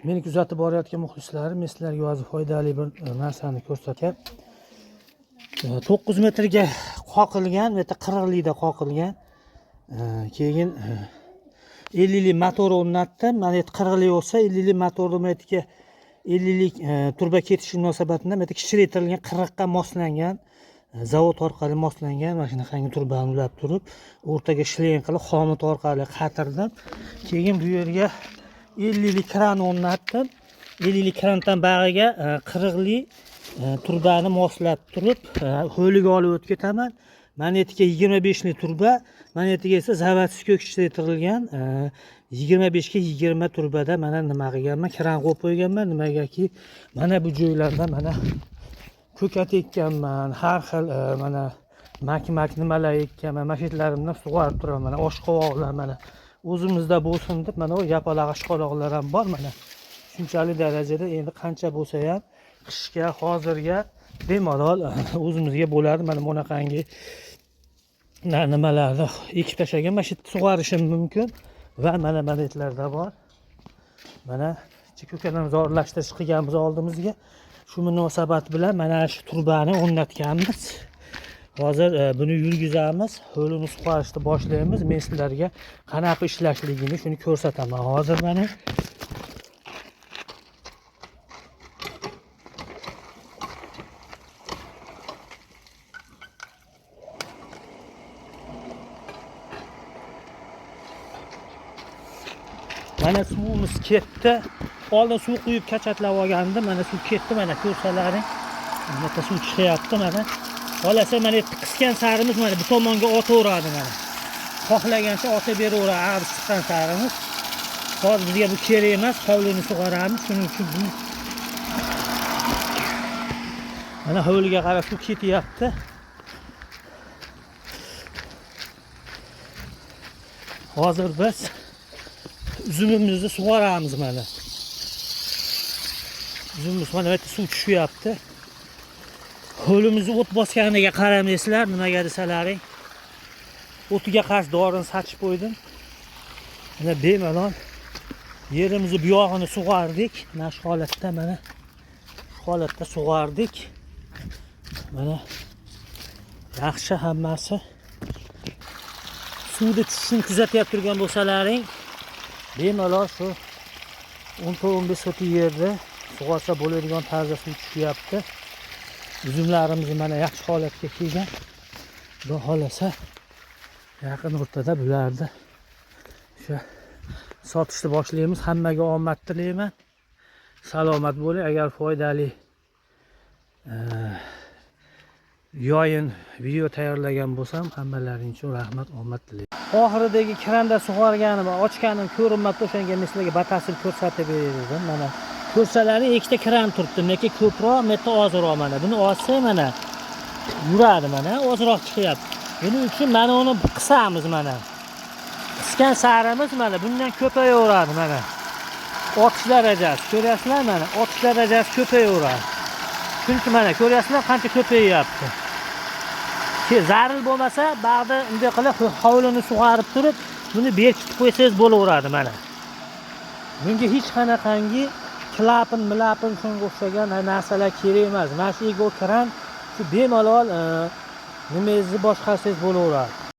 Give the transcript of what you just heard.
Meni kuzatib borayotgan muxlislarim, men sizlarga hozir foydali bir narsani ko'rsataman. 9 metrga qoqilgan, bu yerda 40 likda qoqilgan. Keyin 50 lik motor o'rnatdim. Mana yerda 40 lik bo'lsa, 50 lik motorni bu yerga 50 lik turba ketishi munosabatida bu yerda kichraytirilgan 40 ga moslangan, zavod orqali moslangan mana shunaqangi turbani ulab turib, o'rtaga shleng qilib xomut orqali qatirdim. Keyin bu yerga 50 lik kran o'rnatdim. 50 lik krandan bag'iga 40 lik turbani moslab turib, hovliga olib o'tib ketaman. Mana yerga 25 lik turba, mana yerga esa заводской kichraytirilgan 25 ga 20 turbada mana nima qilganman, kran qo'yib qo'yganman. Nimagaki mana bu joylarda mana ko'kat ekkanman, har xil mana mak nimalar ekkanman, mana shu yerlarimdan sug'orib turaman. Mana oshqovoqlar mana o'zimizda bo'lsin deb mana bu yapaloq oshqovoqlar ham bor mana. Shunchalik darajada endi qancha bo'lsa ham qishga hozirga bemalol o'zimizga bo'ladi. Mana bunaqangi nimalarni ekib tashlagan, mana shu yerda sug'orishim mumkin va mana yerlarda bor. Mana ko'kalamzorlashtirish qilganmiz oldimizga. Shu munosabat bilan mana shu turbani o'rnatganmiz. Hozir buni yurgizamiz, hovlini sug'orishni boshlaymiz. Men sizlarga qanaqa ishlashligini shuni ko'rsataman. Hozir mana suvimiz ketdi. Oldin suv quyib kachatlab olgandim. Mana suv ketdi, mana ko'rsalaring. Mana suv chiqyapti mana. Xolasa mana yerda qisgan sarimiz mana bu tomonga otaveradi mana. Xohlagancha ota beraveradi, ag'ib chiqqan sarimiz. Hozir bizga bu kerak emas, hovlini sug'oramiz. Shuning uchun bu mana hovliga qarab suv ketyapti. Hozir biz uzumimizni sug'oramiz mana. Uzumimiz mana bu yerda suv tushyapti. Hovlimizni o't bosganiga qaramaysizlar, nimaga desalaring. O'tiga qarshi dorini sachib qo'ydim. Mana bemalol yerimizni bu yog'ini sug'ordik. Mana shu holatda, mana shu holatda sug'ordik. Mana yaxshi hammasi. Suvni tushishini kuzatib turgan bo'lsalaring, bemalol shu 10-15 sotik yerda sug'orsa bo'ladigan tarzda suv tushyapti. Uzumlarimiz mana yaxshi holatga kelgan. Xudo xohlasa yaqin o'rtada bularni o'sha sotishni boshlaymiz. Hammaga omad tilayman. Salomat bo'ling. Agar foydali yoyin video tayyorlagan bo'lsam, hammalaring uchun rahmat, omad tilayman. Oxiridagi kranda sug'organim, ochganim ko'rinmabdi, o'shanga men sizlarga batafsil ko'rsatib berdim. Mana ko'rsalaring ikkita kran turibdi. Lekin ko'proq, bu yerda ozroq mana. Buni ochsak mana yuradi mana, ozroq chiqyapti. Buning uchun mana uni qisamiz mana. Qisgan sarimiz mana bundan ko'payaveradi mana. Otish darajasi ko'ryapsizlar mana, otish darajasi ko'payaveradi. Chunki mana ko'ryapsizlar qancha ko'payyapti. Zaril bo'lmasa, bag'da unday qilib hovlini sug'arib turib, buni berkitib qo'ysangiz bo'laveradi mana. Bunga hech qanaqangi klapan, milapin shunga o'xshagan narsalar kerak emas. Mana shu ego kran shu bemalol nimangizni boshqarsangiz bo'laveradi.